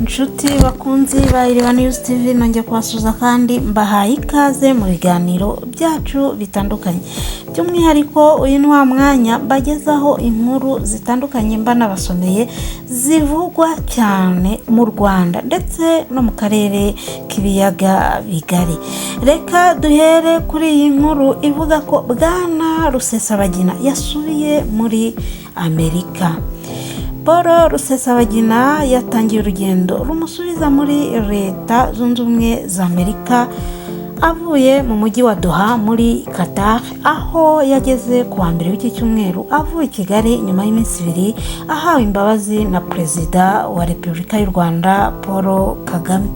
Inshuti bakunzi ba Iriba News TV, nongeye kubasuhuza kandi mbahaye ikaze mu biganiro byacu bitandukanye. By'umwihariko uyu ni wa mwanya mbagezaho inkuru zitandukanye mba nabasomeye zivugwa cyane mu Rwanda ndetse no mu karere k'ibiyaga bigari. Reka duhere kuri iyi nkuru ivuga ko Bwana Rusesabagina yasubiye muri Amerika. Paul Rusesabagina yatangiye urugendo rumusubiza muri Leta Zunze Ubumwe za Amerika avuye mu mujyi wa Doha muri Qatar, aho yageze ku wa mbere w'iki cyumweru avuye i Kigali nyuma y'iminsi 2 ahawe imbabazi na Perezida wa Repubulika y'u Rwanda Paul Kagame.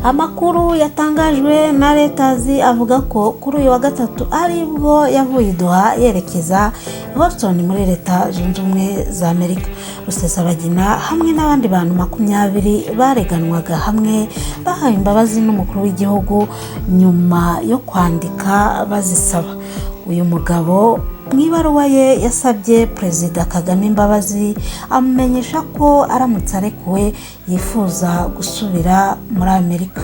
Amakuru yatangajwe na Reuters avuga ko kuri uyu wa gatatu aribwo yavuye i Doha yerekeza Boston muri Leta Zunze Ubumwe za Amerika. Rusesabagina hamwe n'abandi bantu 20 bareganwaga hamwe bahawe imbabazi n'umukuru w'igihugu nyuma yo kwandika bazisaba. Uyu mugabo mu ibaruwa ye yasabye Perezida Kagame imbabazi, amumenyesha ko aramutse arekuwe yifuza gusubira muri Amerika.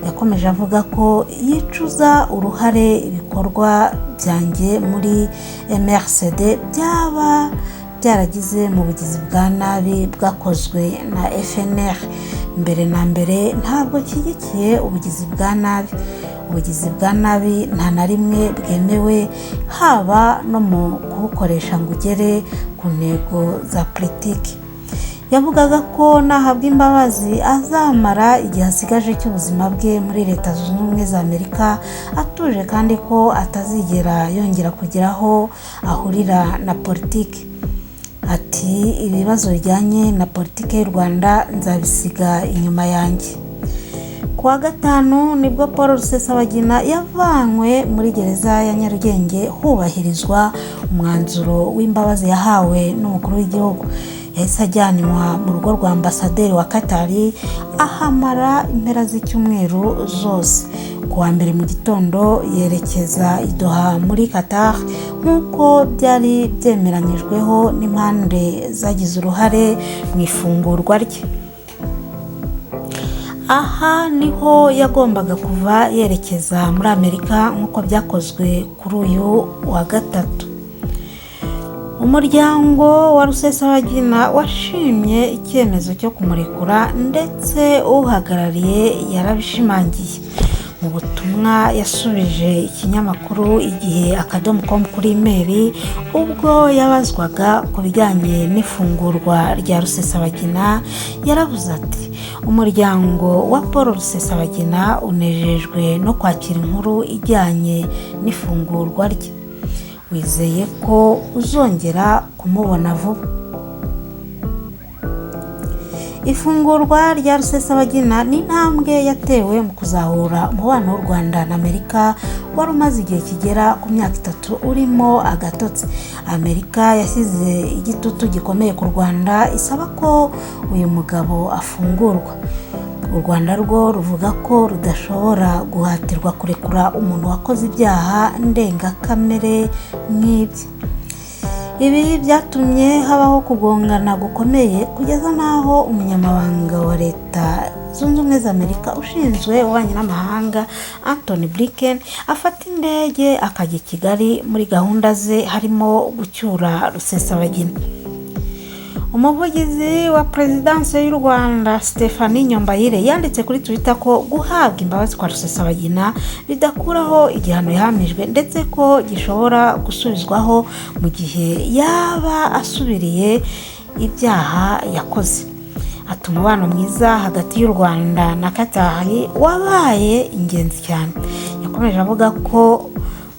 Yakomeje avuga ko yicuza uruhare ibikorwa byanjye muri MRCD byaba byaragize mu bugizi bwa nabi bwakozwe na FNR. Mbere na mbere, ntabwo nshyigikiye ubugizi bwa nabi. Ubugizi bwa nabi nta na rimwe bwemewe, haba no mu kubukoresha ngo ugere ku ntego za politiki. Yavugaga ko nahabwa imbabazi azamara igihe asigaje cy'ubuzima bwe muri Leta Zunze Ubumwe za Amerika atuje, kandi ko atazigera yongera kugira aho ahurira na politiki. Ati: "Ibibazo bijyanye na politiki y'u Rwanda nzabisiga inyuma yanjye." Ku wa gatanu nibwo Paul Rusesabagina yavanywe muri gereza ya Nyarugenge hubahirizwa umwanzuro w'imbabazi yahawe n'umukuru w'igihugu. Yahise ajyanwa mu rugo rwa ambasaderi wa Katari, ahamara impera z'icyumweru zose. Ku wa mbere mu gitondo yerekeza i Doha muri Qatar nk'uko byari byemeranyijweho n'impande zagize uruhare mu ifungurwa rye. Aha niho yagombaga kuva yerekeza muri Amerika nk'uko byakozwe kuri uyu wa gatatu. Umuryango wa Rusesabagina washimye icyemezo cyo kumurekura, ndetse uhagarariye yarabishimangiye mu butumwa yasubije ikinyamakuru Igihe.com kuri imeri. Ubwo yabazwaga ku bijyanye n'ifungurwa rya Rusesabagina, yaravuze ati: "Umuryango wa Paul Rusesabagina unejejwe no kwakira inkuru ijyanye n'ifungurwa rye, wizeye ko uzongera kumubona vuba." Ifungurwa rya Rusesabagina ni intambwe yatewe mu kuzahura umubano w'u Rwanda na Amerika wari umaze igihe kigera ku myaka 3 urimo agatotsi. Amerika yashyize igitutu gikomeye ku Rwanda isaba ko uyu mugabo afungurwa. U Rwanda rwo ruvuga ko rudashobora guhatirwa kurekura umuntu wakoze ibyaha ndengakamere nk'ibye. Ibi byatumye habaho kugongana gukomeye kugeza n'aho umunyamabanga wa Leta Zunze Ubumwe za Amerika ushinzwe ububanyi n'amahanga, Antony Blinken, afata indege akajya i Kigali. Muri gahunda ze harimo gucyura Rusesabagina. Umuvugizi wa Perezidansi y'u Rwanda, Stephanie Nyombayire, yanditse kuri Twitter ko guhabwa imbabazi kwa Rusesabagina bidakuraho igihano yahamijwe, ndetse ko gishobora gusubizwaho mu gihe yaba asubiriye ibyaha yakoze. Ati: "Umubano mwiza hagati y'u Rwanda na Katari wabaye ingenzi cyane." Yakomeje avuga ko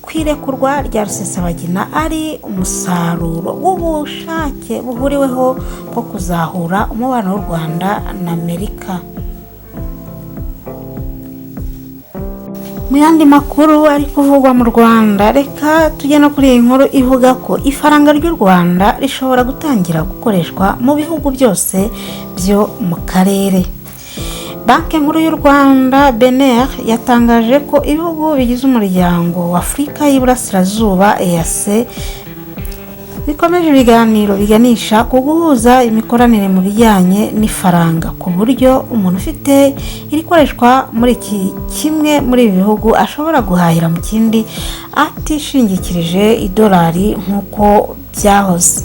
kwirekurwa rya Rusesabagina ari umusaruro w'ubushake buhuriweho bwo kuzahura umubano w'u Rwanda na Amerika. Mu yandi makuru ari kuvugwa mu Rwanda, reka tujye no kuri iyi nkuru ivuga ko ifaranga ry'u Rwanda rishobora gutangira gukoreshwa mu bihugu byose byo mu karere. Banki Nkuru y'u Rwanda, BNR, yatangaje ko ibihugu bigize Umuryango wa Afurika y'Iburasirazuba, EAC. Bikomeje ibiganiro biganisha ku guhuza imikoranire mu bijyanye n'ifaranga, ku buryo umuntu ufite irikoreshwa muri iki kimwe muri ibi bihugu ashobora guhahira mu kindi atishingikirije idolari nk'uko byahoze.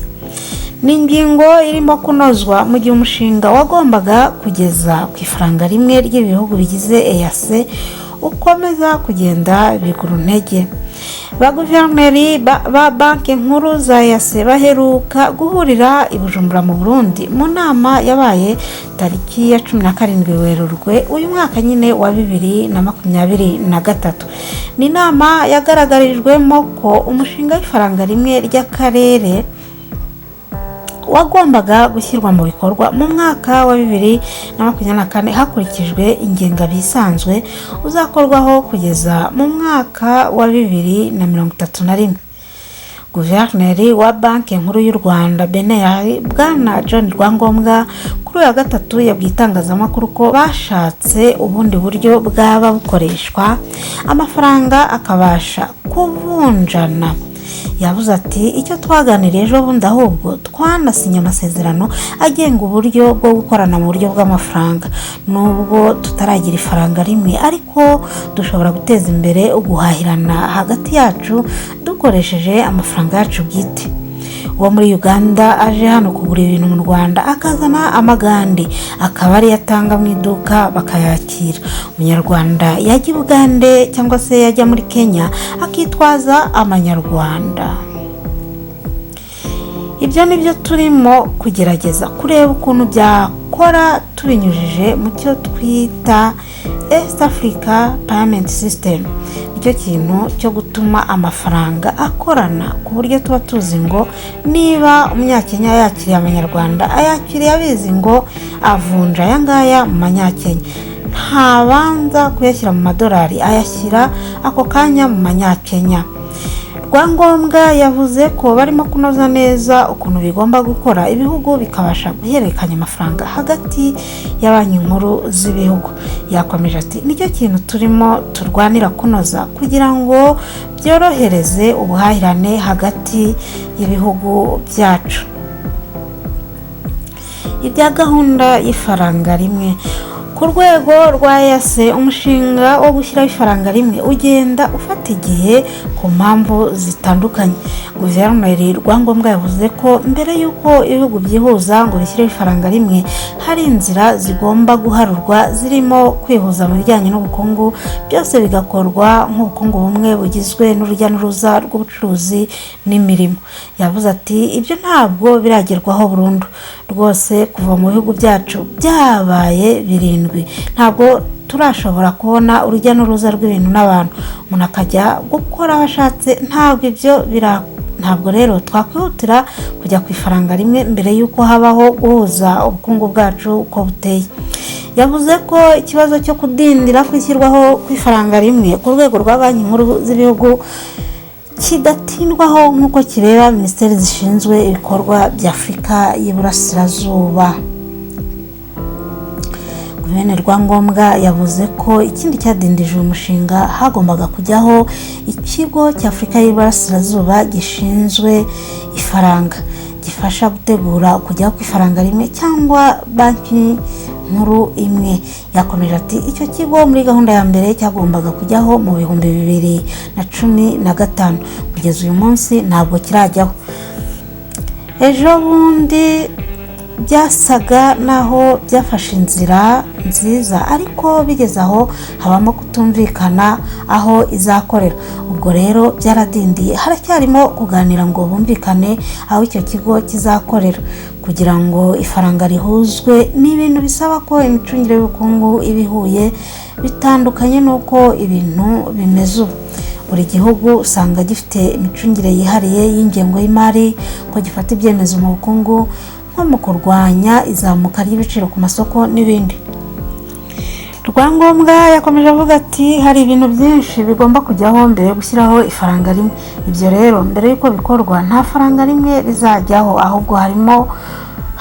Ni ingingo irimo kunozwa mu gihe umushinga wagombaga kugeza ku ifaranga rimwe ry'ibihugu bigize EAC ukomeza kugenda bigura intege. Ba guverineri ba banki nkuru za EAC baheruka guhurira i Bujumbura mu Burundi mu nama yabaye tariki ya 17 Werurwe uyu mwaka nyine wa 2023. Ni inama yagaragarijwemo ko umushinga w'ifaranga rimwe ry'akarere wagombaga gushyirwa mu bikorwa mu mwaka wa 2024 hakurikijwe ingengabihe isanzwe, uzakorwaho kugeza mu mwaka wa 2031. Guverineri wa Banki Nkuru y'u Rwanda, BNR, Bwana John Rwangombwa, kuri uyu wa gatatu yabwiye itangazamakuru ko bashatse ubundi buryo bwaba bukoreshwa amafaranga akabasha kuvunjana. Yavuze ati: "Icyo twaganiriye ejo bundi, ahubwo twanasinye amasezerano agenga uburyo bwo gukorana mu buryo bw'amafaranga. Nubwo tutaragira ifaranga rimwe, ariko dushobora guteza imbere uguhahirana hagati yacu dukoresheje amafaranga yacu bwite. Uwo muri Uganda aje hano kugura ibintu mu Rwanda, akazana amagande, akaba ariyo atanga mu iduka bakayakira. Umunyarwanda yajya i Bugande cyangwa se yajya muri Kenya akitwaza amanyarwanda. Ibyo ni byo turimo kugerageza kureba ukuntu byakora tubinyujije mu cyo twita East Africa Payment System. Nicyo kintu cyo gutuma amafaranga akorana, ku buryo tuba tuzi ngo niba Umunyakenya yakiriye amanyarwanda, ayakiriye abizi ngo avunja aya ngaya mu manyakenya, ntabanza kuyashyira mu madolari, ayashyira ako kanya mu manyakenya." Rwangombwa yavuze ko barimo kunoza neza ukuntu bigomba gukora, ibihugu bikabasha guhererekanya amafaranga hagati ya banki nkuru z'ibihugu. Yakomeje ati: "Nicyo kintu turimo turwanira kunoza kugira ngo byorohereze ubuhahirane hagati y'ibihugu byacu." Ibya gahunda y'ifaranga rimwe ku rwego rwa EAC, umushinga wo gushyiraho ifaranga rimwe ugenda ufata igihe ku mpamvu zitandukanye. Guverineri Rwangombwa yavuze ko mbere y'uko ibihugu byihuza ngo bishyireho ifaranga rimwe, hari inzira zigomba guharurwa, zirimo kwihuza mu bijyanye n'ubukungu, byose bigakorwa nk'ubukungu bumwe bugizwe n'urujya n'uruza rw'ubucuruzi n'imirimo. Yavuze ati: "Ibyo ntabwo biragerwaho burundu rwose. Kuva mu bihugu byacu byabaye 7, ntabwo turashobora kubona urujya n'uruza rw'ibintu n'abantu, umuntu akajya gukora aho ashatse. Ntabwo ibyo bira, ntabwo rero twakwihutira kujya ku ifaranga rimwe mbere y'uko habaho guhuza ubukungu bwacu uko buteye." Yavuze ko ikibazo cyo kudindira kwishyirwaho kw'ifaranga rimwe ku rwego rwa banki nkuru z'ibihugu kidatindwaho nk'uko kireba minisiteri zishinzwe ibikorwa bya Afurika y'Iburasirazuba. Guverineri Rwangombwa yavuze ko ikindi cyadindije uyu mushinga, hagombaga kujyaho ikigo cy'Afurika y'Iburasirazuba gishinzwe ifaranga, gifasha gutegura kujyaho kw'ifaranga rimwe cyangwa banki nkuru imwe. Yakomeje ati: "Icyo kigo muri gahunda ya mbere cyagombaga kujyaho mu 2015, kugeza uyu munsi ntabwo kirajyaho. Ejo bundi byasaga naho byafashe inzira nziza, ariko bigeze aho habamo kutumvikana aho izakorera. Ubwo rero byaradindiye. Haracyarimo kuganira ngo bumvikane aho icyo kigo kizakorera. Kugira ngo ifaranga rihuzwe ni ibintu bisaba ko imicungire y'ubukungu iba ihuye, bitandukanye n'uko ibintu bimeze ubu. Buri gihugu usanga gifite imicungire yihariye y'ingengo y'imari, ko gifata ibyemezo mu bukungu, nko mu kurwanya izamuka ry'ibiciro ku masoko n'ibindi." Rwangombwa yakomeje avuga ati: "Hari ibintu byinshi bigomba kujyaho mbere yo gushyiraho ifaranga rimwe. Ibyo rero mbere y'uko bikorwa, nta faranga rimwe rizajyaho, ahubwo harimo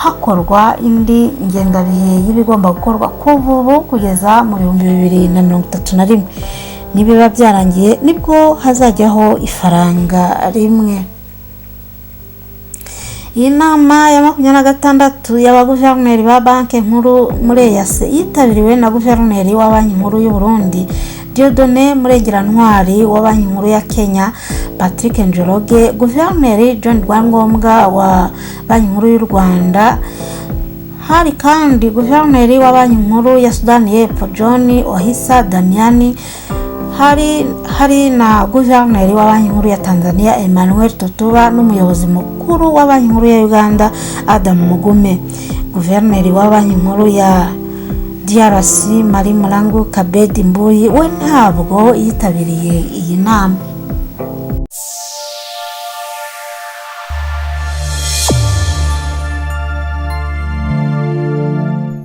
hakorwa indi ngengabihe y'ibigomba gukorwa kuva ubu kugeza mu 2031. Nibiba byarangiye, nibwo hazajyaho ifaranga rimwe." Iyi nama ya 26 y'abaguverineri ba Banki Nkuru muri EAC yitabiriwe na Guverineri wa Banki Nkuru y'u Burundi, Dieudonné Murengerantwari, wa Banki Nkuru ya Kenya, Patrick Njoroge, Guverineri John Rwangombwa wa Banki Nkuru y'u Rwanda. Hari kandi Guverineri wa Banki Nkuru ya Sudani y'Epfo, John Ohisa Damiani. Hari na Guverineri wa Banki Nkuru ya Tanzania, Emmanuel Tutuba, n'umuyobozi mukuru wa Banki Nkuru ya Uganda, Adam Mugume. Guverineri wa Banki Nkuru ya DRC, Marie Mulangu Kabedi Mbuyi, we ntabwo yitabiriye iyi nama.